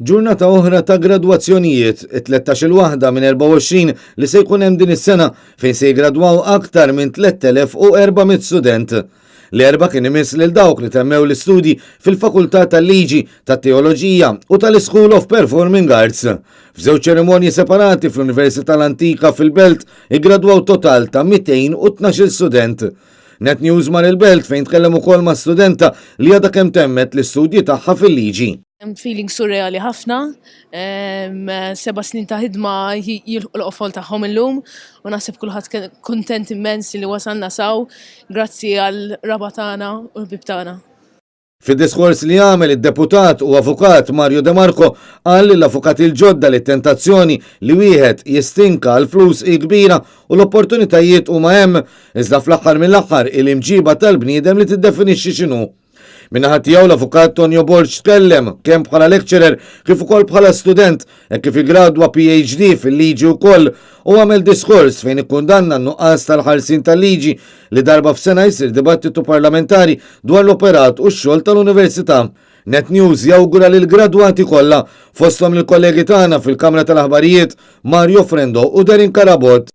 Ġurnata oħra ta' gradwazzjonijiet, it-13-il waħda minn 24 li se jkun hemm din is-sena fejn se jiggradwaw aktar minn 3,400 student. L-Erbgħa kien imiss lil dawk li temmew l-istudji fil-Fakultà tal-Liġi, tat-Teoloġija u tal-Ischool of Performing Arts. F'żewġ ċerimonji separati fl-Università l-Antika fil-Belt iggradwaw total ta' 212-il student. Net News mar il-Belt fejn tkellem ukoll ma' studenta li għadha kemm temmet l-istudji tagħha fil-liġi. Feeling surreali ħafna, 7 snin ta' ħidma jilħqu l-qofol tagħhom illum u naħseb kulħadd kuntent immens li wasalna saw grazzi għal raba tagħna u l-ħbieb tagħna. Fid-diskors li għamel id-deputat u avukat Mario De Marco qal lill-avukati l-ġodda li t-tentazzjoni li wieħed jistinka għall-flus hi kbira u l-opportunitajiet huma hemm, iżda fl-aħħar mill-aħħar hi l-imġiba tal-bniedem li tiddefinixxi x'inhu. Min-naħa tiegħu l-Avukat Tonio Borg tkellem kemm bħala lecturer kif ukoll bħala student hekk kif iggradwa PhD fil-liġi wkoll u għamel diskors fejn ikkundanna n-nuqqas tal-ħarsien tal-liġi li darba f'sena jsir dibattitu parlamentari dwar l-operat u x-xogħol tal-Università. Net News jawgura lill-gradwati kollha, fosthom lill-kollegi tagħna fil-Kamra tal-Aħbarijiet Mario Frendo u Darren Carabott.